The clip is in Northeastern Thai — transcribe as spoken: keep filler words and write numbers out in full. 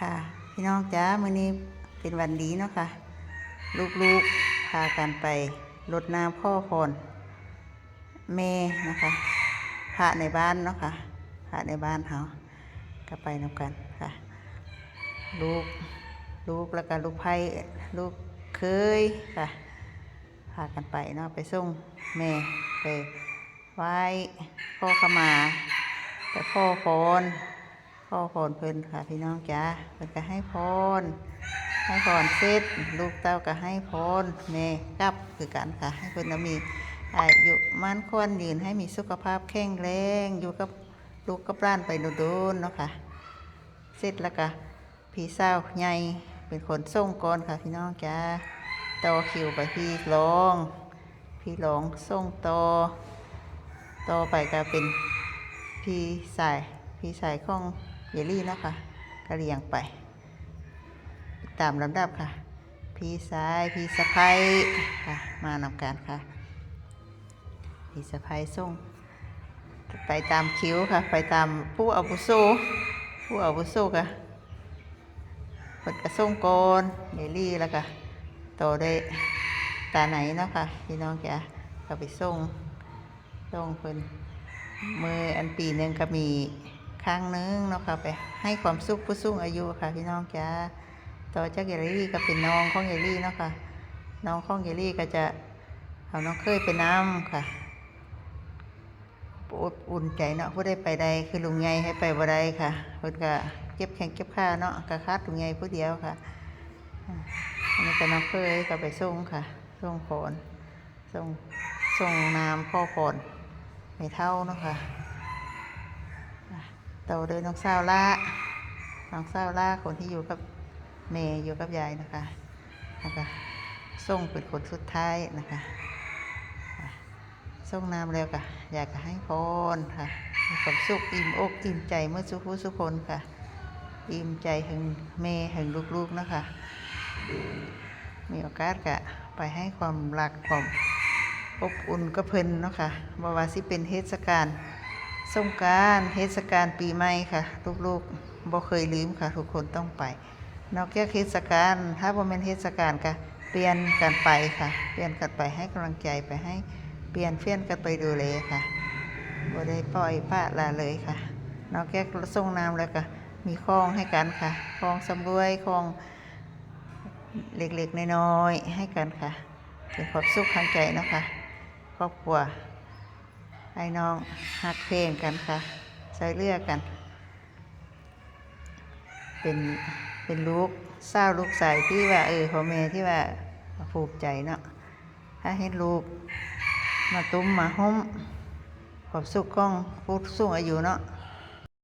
ค่ะ พี่น้องจ๋า มื้อนี้เป็นวันดีเนาะค่ะ ลูกๆ พากันไปรดน้ำขอพรแม่นะคะ พระในบ้านเนาะค่ะ พระในบ้านเฮา ก็ไปนำกันค่ะ ลูก ลูกแล้วก็ลูกไผ่ ลูกเขยค่ะ พากันไปเนาะ ไปส่งแม่ ไปไหว้ขอขมา ไปขอพร ขอพรเพิ่นค่ะ พี่น้องจ๋า เพิ่นก็ให้พร ให้พรเสร็จ ลูกเต้าก็ให้พรแม่กลับคือกันค่ะ ให้เพิ่นมีอายุมั่นขวัญยืน ให้มีสุขภาพแข็งแรง อยู่กับลูกกับหลานไปโดนๆ เนาะค่ะ เสร็จแล้วก็พี่สาวใหญ่เป็นคนส่งก่อนค่ะ พี่น้องจ๋า ต่อคิวไปพี่รอง พี่รองส่งต่อ ต่อไปก็เป็นพี่ชาย พี่ชายของเยลลี่เนาะค่ะ ก็เรียงไป ตามลำดับค่ะ พี่ชาย พี่สะใภ้ค่ะ มานำกันค่ะ พี่สะใภ้ส่ง ไปตามคิวค่ะ ไปตามผู้อาวุโส ผู้อาวุโสค่ะ เพิ่นก็ส่งก่อน เยลลี่ แล้วก็ต่อด้วยตาไหนเนาะค่ะ พี่น้องจ๋า ก็ไปส่ง ส่งเพิ่น มื้ออันปีหนึ่งก็มีครั้งหนึ่งเนาะค่ะ ไปให้ความสุขผู้สูงอายุค่ะ พี่น้องจ๋า ต่อจากเยลลี่ก็เป็นน้องของเยลลี่เนาะค่ะ น้องของเยลลี่ก็จะเอาน้องเขยไปนำค่ะ อบอุ่นใจเนาะ ผู้ใดไปได้ คือลุงใหญ่ให้ไปบ่ได้ค่ะ เพิ่นก็เจ็บแข้งเจ็บขาเนาะ ก็ขาดลุงใหญ่ผู้เดียวค่ะ อ่า อันนี้ก็น้องเขยก็ไปส่งค่ะ ส่งพร ส่ง ส่งน้ำขอพรแม่เฒ่าเนาะค่ะ อ่ะ ต่อด้วยน้องสาวหล้า น้องสาวหล้าคนที่อยู่กับแม่ อยู่กับยายนะคะ แล้วก็ส่งเป็นคนสุดท้ายนะคะ อ่ะ ส่งน้ำแล้วก็อยากจะให้พรค่ะ มีความสุขอิ่มอกอิ่มใจเมื่อสุขผู้สุขคนค่ะ อิ่มใจแห่งแม่แห่งลูกๆ นะคะ มีโอกาสก็ไปให้ความรักความอบอุ่นกับเพิ่นเนาะค่ะ บ่ว่าสิเป็นเทศกาลสงกรานต์ เทศกาลปีใหม่ค่ะ ลูกๆ บ่เคยลืมค่ะ ทุกคนต้องไป นอกจากเทศกาล ถ้าบ่แม่นเทศกาลก็เปลี่ยนกันไปค่ะ เปลี่ยนกันไปให้กำลังใจ ไปให้เปลี่ยนเปลี่ยนกันไปดูแลค่ะ บ่ได้ปล่อยปละละเลยค่ะ นอกจากส่งน้ำแล้วก็มีของให้กันค่ะ ของชำร่วย ของเล็กๆ น้อยๆ ให้กันค่ะ เป็นความสุขทางใจเนาะค่ะ ครอบครัว อ้ายน้องฮักแพงกันค่ะ ช่วยเหลือกัน เป็น เป็นลูกสาวลูกชายที่ว่า เออ พ่อแม่ที่ว่าภูมิใจเนาะ ถ้าเห็นลูกมาตุ้มมาโฮม ความสุขของผู้สูงอายุเนาะ